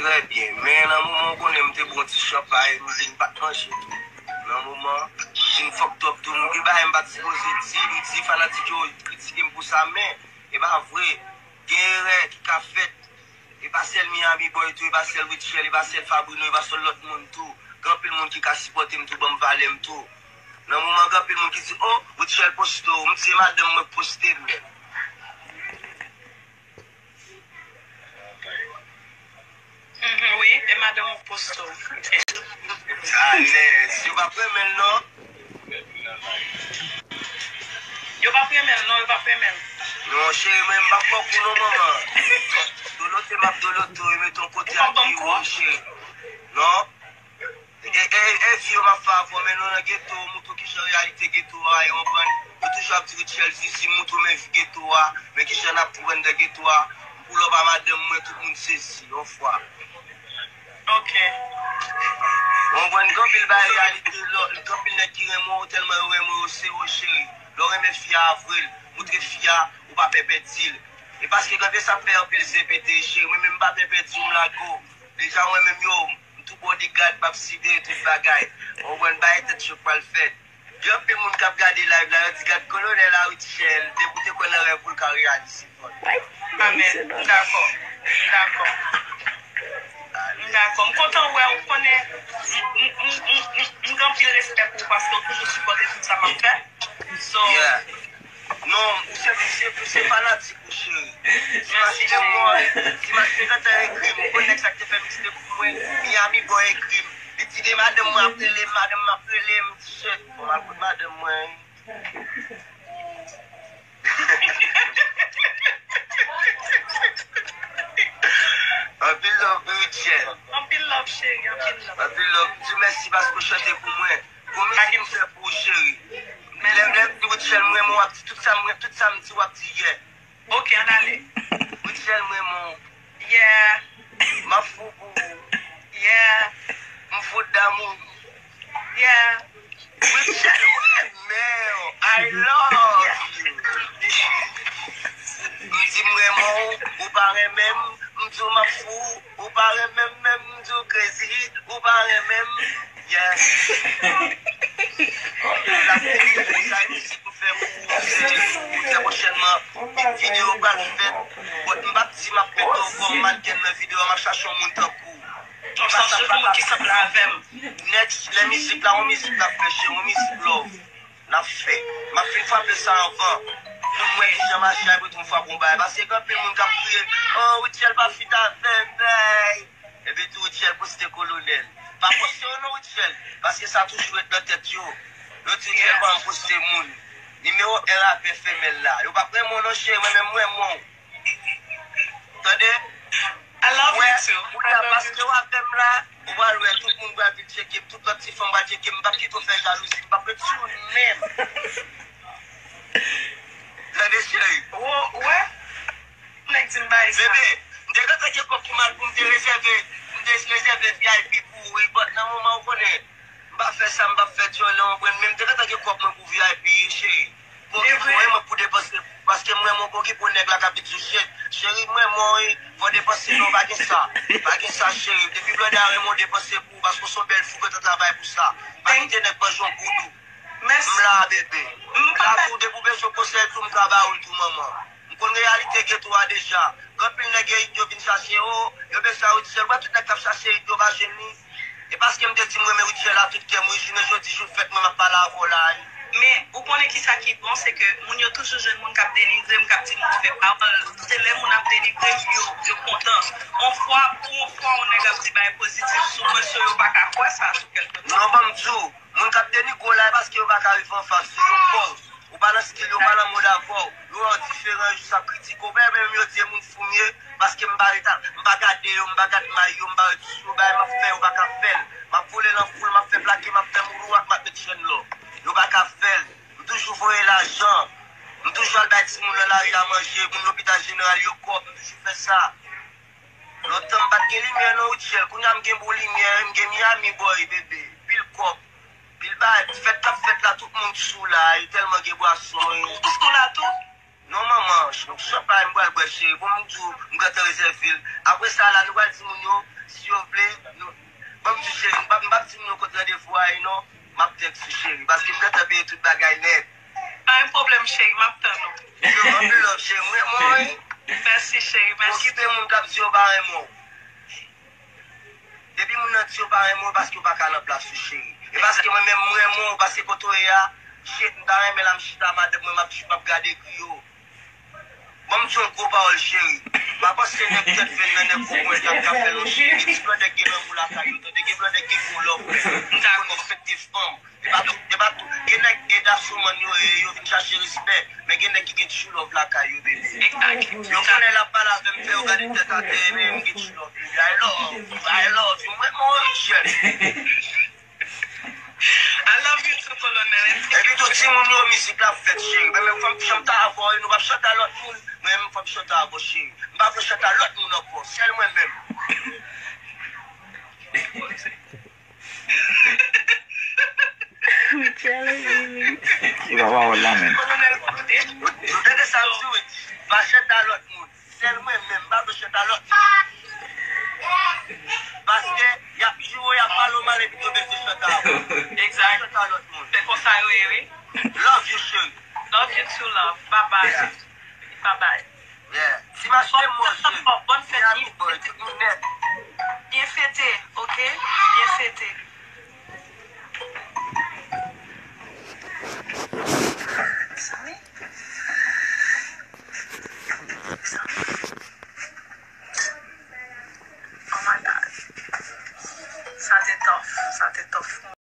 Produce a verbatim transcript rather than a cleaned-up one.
Trè byen, men nan moman w konnen m te bon ti chanpay, m vin pa t manje tou. Nan moman, m vin fòk twòp tou, m gen bagay m pa t sipoze di, m di fanatik yo kritike m pou sa, men e pa vre, gen erè ki ka fèt. E pa sèl Miami Boy tou, e pa sèl Rutshelle, e pa sèl Fabrino, e pa sèl lòt moun tou. Gen anpil moun ki ka sipòte m tou, ban m valè m tou. Nan moman, gen anpil moun ki di, "Oh, Rutshelle poste w." M di, "E madanm mwen k poste m menm." Mhm, wi, e madanm ou k poste w. Alèz, yo p ap renmen l non. Yo p ap renmen l non, yo p ap renmen l. Non, cheri, mwen m p ap pran kou non, manman. Dolote, m ap dolote w, e met yon kote ak pi wo, cheri. Non. E, e, e, e, fi yo m ap fè avè w, men nou nan geto, moutre w kijan reyalite geto a, e w konprann? Yo toujou ap di Rutshelle Zizi, moutre w men vi geto a, men kijan n ap pran nan geto a, m pull up a madanm mwen, tout moun sezi, yon fwa. Ok. W konprann, gen anpil bagay reyalite, lò, gen anpil nèg ki renmen w, tèlman yo renmen w, se yo cheri. Lè w renmen fi a, avwe l, moutre fi a, ou pa pè pèdi l. E paske gen de sa k fè anpil zen pete, cheri, mwen menm m pa pè pèdi w, m lage w. Deja mwen menm yo, m tou bodyguard, m ap siveye tout bagay. Ou konprann, bagay tèt cho k pral fèt. Gen anpil moun k ap gade live la, yo di gad kolonèl a Rutshelle, depi w te kwè nan rèv ou, l ka reyalize fò l. Amèn. M dakò. M dakò. M dakò. M kontan wè w, konnen m, m, m gen anpil respè pou ou paske w toujou sipòte tout sa m ap fè. So, yeah. Non, ou se, se, se fanatik ou, cheri. Ti Mach te mò, Ti Mach te gentan ekri m. Ou konn nèg sa k te fè mixtape pou mwen, Miami Boy ekri m. Li di de madanm mwen ap rele m, madanm mwen ap rele m. M di, "Shit, fò m al kot madanm mwen." Anpil love, Rutshelle. Anpil love, cheri, anpil love. Anpil love. Di mèsi paske w chante pou mwen. Bon mizik m fè pou ou, cheri. Lè m, lè m di Rutshelle, m renmen w, w ap di tout sa m, tout sa m di, w ap di yeah. Ok, ann ale. Rutshelle, m renmen w. Yeah. M ap fou pou ou. Yeah. M fou d'amour. Yeah. Rutshelle, m renmen w. I love you. M di m renmen w, ou pa renmen m. M di w m ap fou, ou pa renmen m menm. M di w crazy, ou pa renmen m. Yeah. Anpil la pou ou, sa e mizik ou fè pou ou, se, ou fè pwochènman. Videyo pral fèt. But m p ap di m ap mete w kòm mannken nan videyo a, m ap chache yon moun tankou w. Yon sans de moun ki sanble avè m. Next, lè mizik la, yon mizik n ap fè, cheri, yon mizik love n ap fè. M ap fin frape sa anvan. Pou m wè kijan mache a, epi tou m frape yon bagay. Paske gen anpil moun k ap kriye, "Oh, Rutshelle pa fit avè m, bay." Epi tou Rutshelle poste kolonèl. Pa poste yo non, Rutshelle, paske sa toujou ret nan tèt yo. Yo di Rutshelle pa janm poste moun. Nimewo en rapè femèl la. Yo p ap renmen w non, cheri, mwen menm m renmen w. Tande? I love you too. Kounye a, paske w avè m la, ou pral wè tout moun pral vin tcheke m, tout lòt ti fanm pral tcheke m, m p ap kite w fè jalouzi, m p ap ret sou ou menm. Tande, cheri? Ou wè? Nèg di m bay sa. Bebe, m te gentan gen kòb pou m al pou m te rezève, m te rezève V I P pou ou, wi, but nan moman ou konnen, m pa fè sa, m p ap fè dyòlè, w konprann, men m te gentan gen kòb mwen pou V I P, cheri. Bon, ki pou mwen, mwen pou depanse pou ou, paske m renmen w, bon, ki pou nèg la k ap vin sou shit. Cheri, m renmen w, wi, fò depanse non, pa gen sa. Pa gen sa, cheri. Depi blòdè a renmen w, depanse pou ou, paske w se yon bèl fi, w gentan travay pou sa. Pa kite nèg manje yon goud ou. M la, bebe. M la pou ou, depi w bezwen konsèy tou, m ka ba ou l tou, manman. M konn reyalite geto a deja. Gen anpil nèg yo, yo vin chache, o, yo bezwen Rutshelle. Wè tout nèg k ap chache yo pa jwenn li. E paske m te di m renmen Rutshelle a tout kè m, wi, jounen jodi jou fèt mwen m ap pale avè w la, wi. Men, ou konnen kisa ki bon, se ke moun yo toujou jwenn moun k ap denigre m, k ap di m move pawòl. Se lè moun ap denigre m, yo, yo kontan. On fwa, pou on fwa, on nèg ap di bagay pozitif sou mwen, so yo pa ka kwè sa, sou kèlke pwen. Non, ban m di w, moun k ap denigre w la, e paske yo pa ka rive anfas ou, yo pè w. Ou pa nan stil yo, ou pa nan mod avè w. Yo wè w diferan, yo jis ap kritike w. Ou pa menm yo di e moun fou m ye, paske m pa reta, m pa gade yo, m pa gad may yo, m pa ret sou yo, bagay m ap fè, yo pa ka fè l. M ap vole nan foul, m ap fè plake, m ap fè moulouwak, m ap met chèn lò. Yo pa ka fè l. M toujou voye lajan. M toujou al bay timoun nan lari a manje, moun lopital jeneral yo kòb, m toujou fè sa. Lontan m pa t gen limyè non, Rutshelle. Kounye a m gen bon limyè, m gen Miami Boy, bebe. Pil kòb, pil bagay. Fèt k ap fèt la, tout moun sou la, e tèlman gen bwason, e. Ou sou la tou? Non, manman, ch-, chanpay m pral bwè, cheri. Bon, m di w, m gentan rezève l. Apre sa la, nou pral di moun yo, Si yo vle, nou. Ban m di cheri, m p ap, m p ap di moun yo kot randevou a ye non. M ap tèks ou cheri, paske m gentan peye tout bagay nèt. Pa gen pwoblèm cheri, m ap tann ou. Yo, anpil love cheri, m renmen w wi. Mèsi cheri, Pou mèsi. okipe moun k ap di yo pa renmen w. Depi moun nan di yo pa renmen w, paske yo pa ka nan plas ou cheri. E paske mwen menm m renmen w, paske kote w ye a, shit, m ta renmen la m chita madanm mwen, m ap, m ap gade griyo. Ban m di yon gwo pawòl cheri. M pa panse nèg tèt venn nan nèg gwo pwen k ap fè non cheri. Ti blan nèg gen lanmou lakay yo, tande gen blan nèg gen gwo love. M dakò. Respektif fanm. E pa tou, e pa tou. Gen nèg e dasoman yo ye, yo vin chache respè. Men gen nèg ki gen true love lakay yo, bebe. Exactly. Yo konnen l ap pale avè m, fè yo gade tèt atè, men m gen true love, bebe. I love, I love you. Mwen, mwen, jèn. I love you too, Colonel. Epi tou, timoun yo, mizik la ap fèt, cheri. Mwen menm, fò m chante avè w, nou p ap chante a lòt moun. Mwen menm, fò m chante avè w, cheri. M pa vle chante a lòt moun ankò, sèl mwen menm. We telling Amy. Li pa pawòl la menm. Colonel Kote. Ou tande sa m di, wi? Pa chante a lòt moun. Sèl mwen menm, m pa vle chante a lòt moun. Paske y ap joure, y ap pale w mal epi yo bezwen chante avè w. Exact. Chante a lòt moun. Se konsa yo ye, wi. Love you, cheri. Love you too, love. Bye bye. Yeah. Bye bye. Yeah. Ti machine mwen, cheri. Bonne fête. Miami boy, tout moun nèt. Byen fete, ok? Byen fete.